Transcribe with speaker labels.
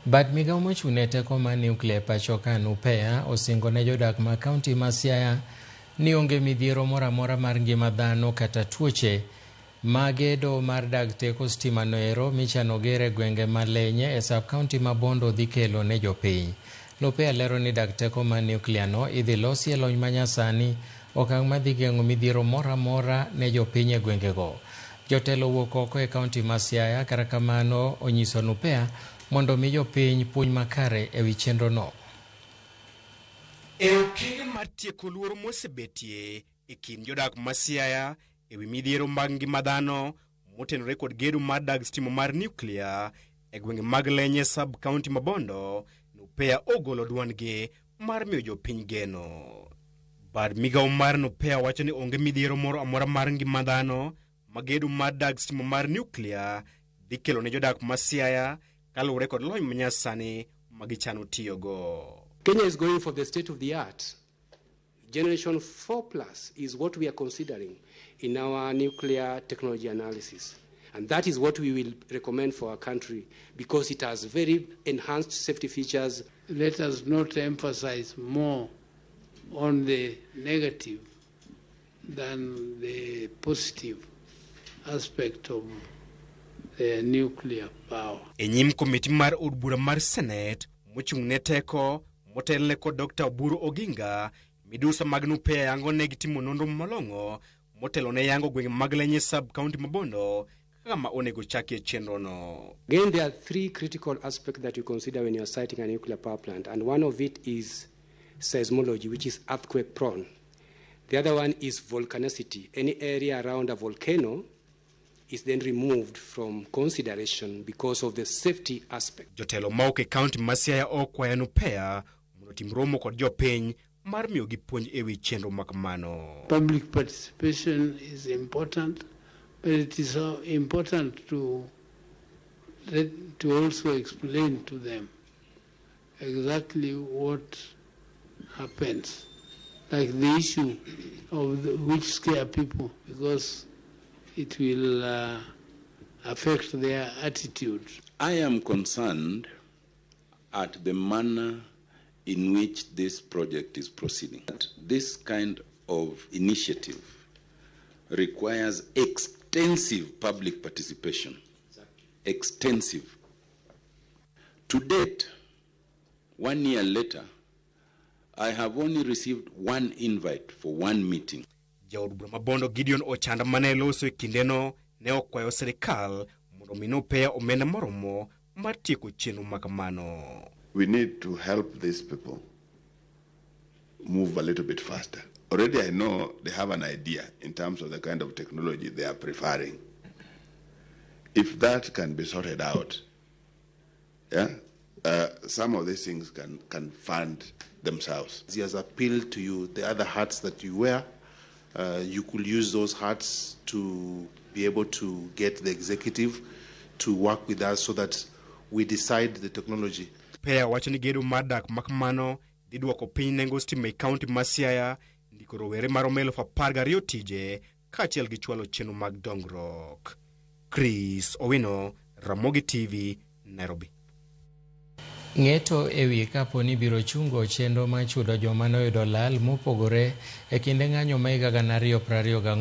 Speaker 1: Bad migao mochung' ne teko mar nuklia e pacho ka NUPEA osingo ne jodak ma kaunti ma Siaya ni onge midhiero moro amora mar ngima dhano kata tuoche ma gedo mar dag teko stima noero michano ger e gwenge ma Lenye e sub kaunti ma Bondo dhi kelo ne jopiny. NUPEA lero ni dag teko mar nuklia no idhi losi e lony manyasani okang' madhi geng'o midhiero moro amora ne jopiny e gwengego. Jotelo owuok oko e kaunti ma Siaya kata kamano onyiso NUPEA mondo mi jopiny puonj makare e wi chenro no.
Speaker 2: E okenge mar tieko luoro mosebetie e kind jodak ma Siaya e wi midhiero mag ngima dhano motenore kod gedo mar dag stima mar nuklia e gwenge mag Lenye sub county ma Bondo, NUPEA ogolo duondgi mar miyo jopiny geno. Bad migawo mar NUPEA wacho ni onge midhiero moro amora mar ngima dhano ma gedo mar dag stima mar nuklia dhi kelo ne jodak ma Siaya kaluwore kod lony manyasani ma gichano tiyogo.
Speaker 3: Kenya is going for the state of the art. Generation 4 plus is what we are considering in our nuclear technology analysis. And that is what we will recommend for our country because it has very enhanced safety features.
Speaker 4: Let us not emphasize more on the negative than the positive aspect of the nuclear power.
Speaker 2: E nyim komiti mar od bura mar Senate mochung' ne teko motelne kod Dr. Oburu Oginga, midusa mag NUPEA yango ne gitimo nonro malong'o motelo ne yango gwenge mag Lenye sub county ma Bondo kaka ma onego chakie chenro no.
Speaker 3: Again, there are three critical aspects that you consider when you are siting a nuclear power plant, and one of it is seismology, which is earthquake prone. The other one is volcanicity. Any area around a volcano is then removed from consideration because of the safety aspect.
Speaker 2: Jotelo mawuok e kaunti ma Siaya okwayo NUPEA mondo otim romo kod jopiny mar miyogi puonj e wi chenro ma kamano.
Speaker 4: Public participation is important, but it is so important to also explain to them exactly what happens, like the issue of which scare people, because it will affect their attitude.
Speaker 5: I am concerned at the manner in which this project is proceeding. This kind of initiative requires extensive public participation. Extensive. To date, 1 year later, I have only received one invite for one meeting.
Speaker 2: Jaod bura ma Bondo Gideon Ochanda mane loso e kindeno ne okwayo sirikal mondo omi NUPEA omenda moromo mar tieko chenro ma kamano.
Speaker 6: We need to help these people move a little bit faster. Already I know they have an idea in terms of the kind of technology they are preferring. If that can be sorted out, some of these things can fund themselves.
Speaker 7: He has appealed to you, the other hats that you wear. You could use those hats to be able to get the executive to work with us so that we decide the technology.
Speaker 2: NUPEA wacho ni gedo mar dak makamano dhi duoko piny nengo stima e kaunti ma Siaya, ndiko rowere maromo 12,000 tije kaachiel gi chwalo chenro mag dongruok. Chris Owino, Ramogi TV, Nairobi.
Speaker 1: Ng'eto e wi kapo ni biro chungo chenro mar chudo joma noyudo lal mopogore e kinde ng'anyo ma higa 2024.